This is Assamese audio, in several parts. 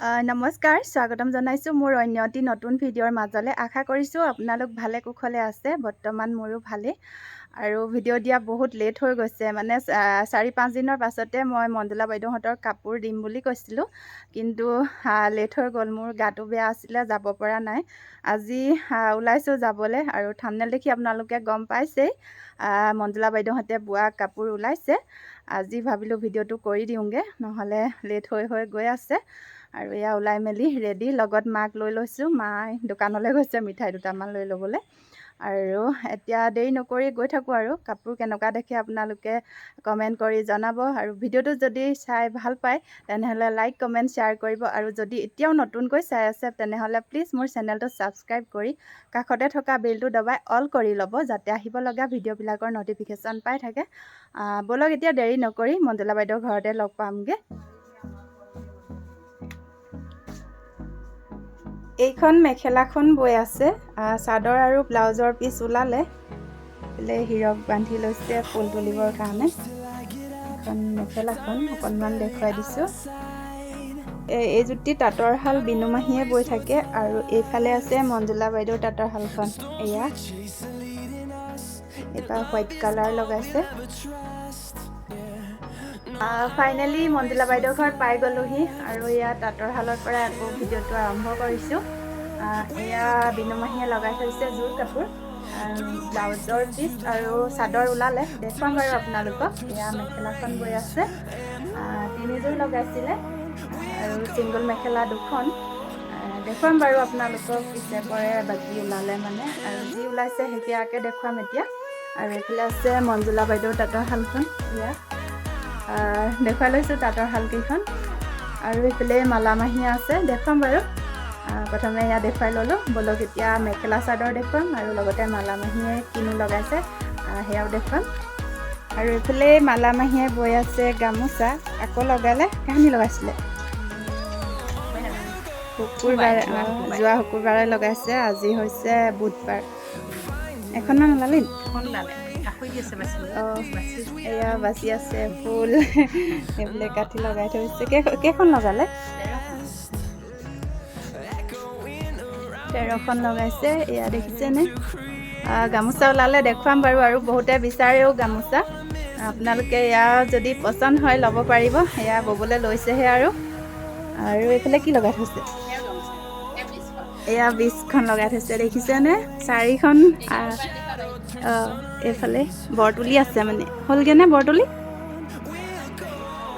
নমস্কাৰ, স্বাগতম জনাইছোঁ মোৰ অন্য এটি নতুন ভিডিঅ'ৰ মাজলৈ। আশা কৰিছোঁ আপোনালোক ভালে কুশলে আছে। বৰ্তমান মোৰো ভালেই। আৰু ভিডিঅ' দিয়া বহুত লেট হৈ গৈছে, মানে 4-5 দিনৰ পাছতে মই মঞ্জুলা বাইদেউহঁতৰ কাপোৰ দিম বুলি কৈছিলোঁ, কিন্তু লেট হৈ গ'ল। মোৰ গাটো বেয়া আছিলে, যাব পৰা নাই। আজি ওলাইছোঁ যাবলৈ। আৰু থাম্বনেইল দেখি আপোনালোকে গম পাইছেই, মঞ্জুলা বাইদেউহঁতে বোৱা কাপোৰ ওলাইছে। আজি ভাবিলোঁ ভিডিঅ'টো কৰি দিওঁগৈ, নহ'লে লেট হৈ হৈ গৈ আছে। আৰু এয়া ওলাই মেলি ৰেডি, লগত মাক লৈ লৈছোঁ। মায়ে দোকানলৈ গৈছে মিঠাই দুটামান লৈ ল'বলৈ। আৰু এতিয়া দেৰি নকৰি গৈ থাকোঁ। আৰু কাপোৰ কেনেকুৱা দেখে আপোনালোকে কমেণ্ট কৰি জনাব। আৰু ভিডিঅ'টো যদি চাই ভাল পায় তেনেহ'লে লাইক, কমেণ্ট, শ্বেয়াৰ কৰিব। আৰু যদি এতিয়াও নতুনকৈ চাই আছে তেনেহ'লে প্লিজ মোৰ চেনেলটো ছাবস্ক্ৰাইব কৰি কাষতে থকা বেলটো দবাই অল কৰি ল'ব, যাতে আহিব লগা ভিডিঅ'বিলাকৰ ন'টিফিকেশ্যন পাই থাকে। ব'লক, এতিয়া দেৰি নকৰি মঞ্জুলা বাইদেউৰ ঘৰতে লগ পামগৈ। এইখন মেখেলাখন বৈ আছে। চাদৰ আৰু ব্লাউজৰ পিচ ওলালে। এইফালে হিৰক বান্ধি লৈছে ফুল তুলিবৰ কাৰণে। এখন মেখেলাখন অকণমান দেখুৱাই দিছোঁ। এই জুতি তাঁতৰ শাল বিনু মাহীয়ে বৈ থাকে। আৰু এইফালে আছে মঞ্জুলা বাইদেউৰ তাঁতৰ শালখন। এয়া এইবাৰ হোৱাইট কালাৰ লগাইছে। ফাইনেলি মঞ্জুলা বাইদেউৰ ঘৰত পাই গ'লোহি। আৰু এয়া তাঁতৰ শালৰ পৰা আকৌ ভিডিঅ'টো আৰম্ভ কৰিছোঁ। এয়া বিনু মাহীয়ে লগাই থৈছে জোৰ কাপোৰ, ব্লাউজৰ পিচ আৰু চাদৰ ওলালে, দেখুৱাম বাৰু আপোনালোকক। এয়া মেখেলাখন বৈ আছে, তিনিযোৰ লগাইছিলে আৰু ছিংগল মেখেলা দুখন। দেখুৱাম বাৰু আপোনালোকক পিছে পৰে বাকী ওলালে মানে, আৰু যি ওলাইছে সেইয়াকে দেখুৱাম এতিয়া। আৰু এইফালে আছে মঞ্জুলা বাইদেউৰ তাঁতৰ শালখন। এয়া দেখুৱাই লৈছোঁ তাঁতৰ শালকেইখন। আৰু এইফালে মালা মাহীয়া আছে, দেখুৱাম বাৰু। প্ৰথমে এয়া দেখুৱাই ল'লোঁ। ব'লক, এতিয়া মেখেলা চাদৰ দেখুৱাম আৰু লগতে মালা মাহীয়ে কিনো লগাইছে সেয়াও দেখুৱাম। আৰু এইফালে মালা মাহীয়ে বৈ আছে গামোচা, আকৌ লগালে। কাহানি লগাইছিলে? শুকুৰবাৰে, যোৱা শুকুৰবাৰে লগাইছে। আজি হৈছে বুধবাৰ। এখনমান ওলালি? এয়া বাচি আছে ফুল, এইবিলাক কাঠি লগাই থৈছে। কেইখন লগালে? 13খন লগাইছে। এয়া দেখিছেনে? গামোচা ওলালে দেখুৱাম বাৰু। আৰু বহুতে বিচাৰেও গামোচা, আপোনালোকে এয়া যদি পচন্দ হয় ল'ব পাৰিব। এয়া ব'বলৈ লৈছেহে। আৰু আৰু এইফালে কি লগাই থৈছে? এয়া 20খন লগাই থৈছে, দেখিছেনে? চাৰিখন। এইফালে বৰতুলি আছে, মানে হ'লগৈ নে বৰতুলি?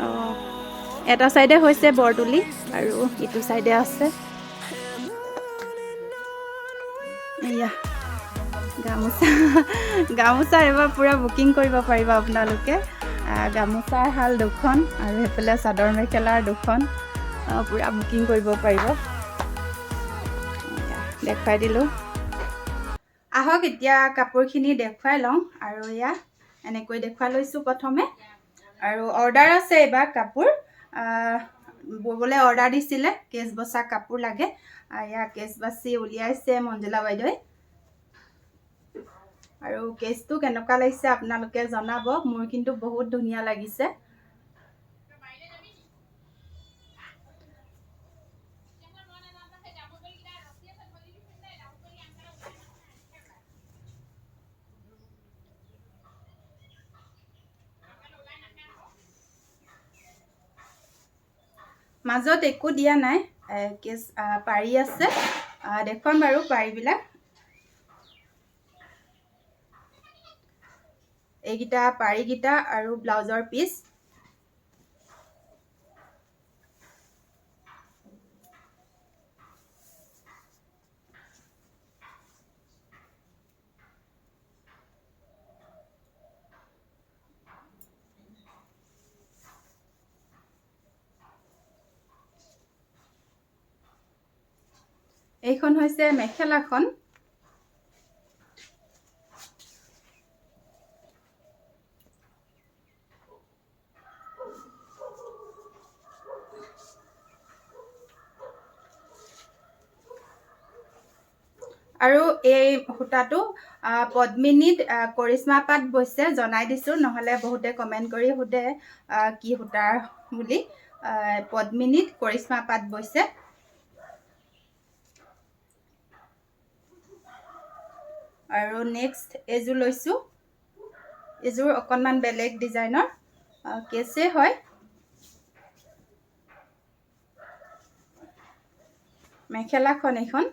অঁ, এটা চাইডে হৈছে বৰতুলি আৰু ইটো চাইডে আছে। এয়া গামোচা, গামোচা এইবাৰ পূৰা বুকিং কৰিব পাৰিব আপোনালোকে। গামোচাৰ শাল দুখন আৰু সেইফালে চাদৰ মেখেলাৰ দুখন, পূৰা বুকিং কৰিব পাৰিব। দেখুৱাই দিলোঁ। আহক, এতিয়া কাপোৰখিনি দেখুৱাই লওঁ। আৰু এয়া এনেকৈ দেখুৱাই লৈছোঁ প্ৰথমে। আৰু অৰ্ডাৰ আছে এইবাৰ কাপোৰ ব'বলৈ অৰ্ডাৰ দিছিলে, কেচ বচা কাপোৰ লাগে। এয়া কেচ বাচি উলিয়াইছে মঞ্জুলা বাইদেৱে। আৰু কেচটো কেনেকুৱা লাগিছে আপোনালোকে জনাব। মোৰ কিন্তু বহুত ধুনীয়া লাগিছে। মাজত একো দিয়া নাই, কেচ পাৰি আছে, দেখুৱাম বাৰু পাৰিবিলাক। এইকেইটা পাৰিকেইটা আৰু ব্লাউজৰ পিচ। এইখন হৈছে মেখেলাখন। আৰু এই সূতাটো পদ্মিনীত কৰিশ্মা পাত বৈছে, জনাই দিছোঁ, নহ'লে বহুতে কমেণ্ট কৰি সোধে কি সূতাৰ বুলি। পদ্মিনীত কৰিশ্মা পাত বৈছে। আৰু নেক্সট এইযোৰ লৈছোঁ, এইযোৰ অকণমান বেলেগ ডিজাইনৰ কেছে হয়। মেখেলাখন এইখন,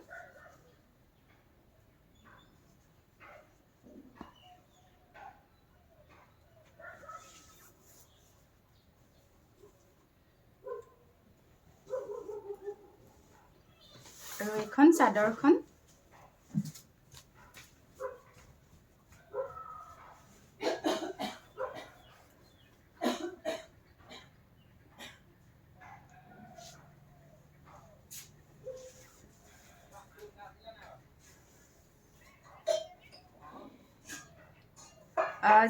আৰু এইখন চাদৰখন।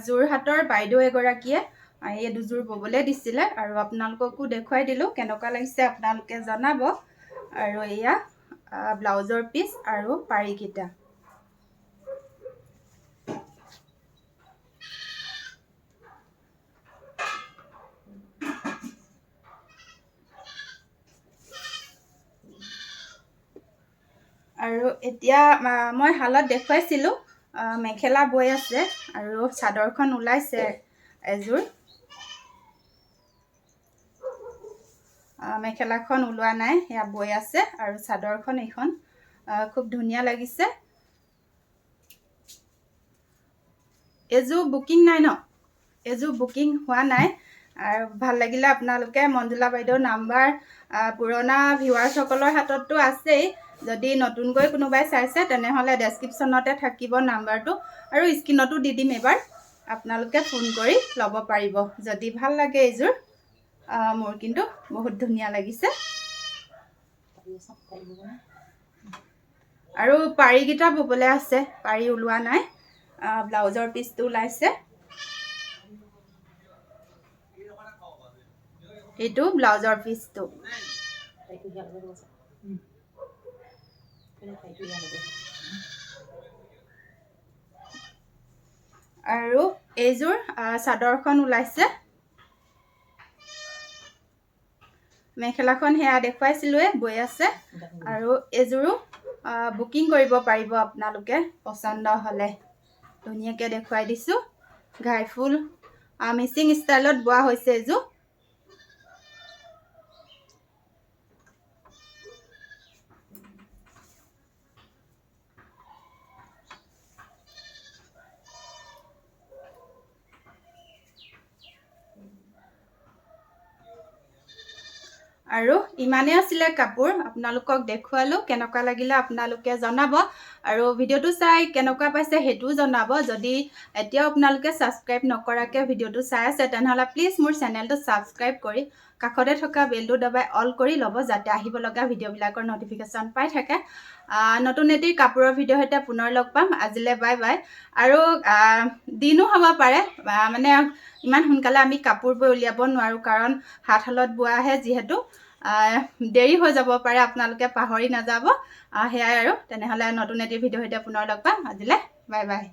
যোৰহাটৰ বাইদেউ এগৰাকীয়ে এই দুযোৰ ব'বলৈ দিছিলে আৰু আপোনালোককো দেখুৱাই দিলোঁ, কেনেকুৱা লাগিছে আপোনালোকে জনাব। আৰু এয়া ব্লাউজৰ পিচ আৰু পাৰিকেইটা। আৰু এতিয়া মই শালত দেখুৱাইছিলোঁ, মেখেলা বৈ আছে আৰু চাদৰখন ওলাইছে এযোৰ, মেখেলাখন ওলোৱা নাই, সেয়া বৈ আছে। আৰু চাদৰখন এইখন খুব ধুনীয়া লাগিছে। এইযোৰ বুকিং নাই ন, এইযোৰ বুকিং হোৱা নাই। আৰু ভাল লাগিলে আপোনালোকে মঞ্জুলা বাইদেউৰ নাম্বাৰ পুৰণা ভিউৱাৰ্ছসকলৰ হাতততো আছেই, যদি নতুনকৈ কোনোবাই চাইছে তেনেহ'লে ডেছক্ৰিপশ্যনতে থাকিব নাম্বাৰটো আৰু স্ক্ৰীণতো দি দিম এবাৰ, আপোনালোকে ফোন কৰি ল'ব পাৰিব যদি ভাল লাগে এইযোৰ। মোৰ কিন্তু বহুত ধুনীয়া লাগিছে। আৰু পাৰিকেইটা ব'বলৈ আছে, পাৰি ওলোৱা নাই, ব্লাউজৰ পিচটো ওলাইছে। এইটো ব্লাউজৰ পিচটো। আৰু এইযোৰ চাদৰখন ওলাইছে। মেখেলাখন সেয়া দেখুৱাইছিলোৱে, বৈ আছে। আৰু এইযোৰো বুকিং কৰিব পাৰিব আপোনালোকে পচন্দ হ'লে। ধুনীয়াকৈ দেখুৱাই দিছোঁ, ঘাই ফুল মিচিং ষ্টাইলত বোৱা হৈছে এইযোৰ। আৰু ইমানেই আছিলে কাপোৰ, আপোনালোকক দেখুৱালোঁ, কেনেকুৱা লাগিলে আপোনালোকে জনাব। আৰু ভিডিঅ'টো চাই কেনেকুৱা পাইছে সেইটোও জনাব। যদি এতিয়াও আপোনালোকে ছাবস্ক্ৰাইব নকৰাকৈ ভিডিঅ'টো চাই আছে তেনেহ'লে প্লিজ মোৰ চেনেলটো ছাবস্ক্ৰাইব কৰি কাষতে থকা বেলটো দবাই অল কৰি ল'ব, যাতে আহিব লগা ভিডিঅ'বিলাকৰ ন'টিফিকেশ্যন পাই থাকে। নতুন এটি কাপোৰৰ ভিডিঅ'ৰ সৈতে পুনৰ লগ পাম। আজিলৈ বাই বাই। আৰু দিনো হ'ব পাৰে, মানে ইমান সোনকালে আমি কাপোৰ বৈ উলিয়াব নোৱাৰোঁ, কাৰণ হাতশালত বোৱাহে যিহেতু দেৰি হৈ যাব পাৰে, আপোনালোকে পাহৰি নাযাব। সেয়াই আৰু তেনেহ'লে নতুন এটি ভিডিঅ'ৰ সৈতে পুনৰ লগ পাম। আজিলৈ বাই বাই।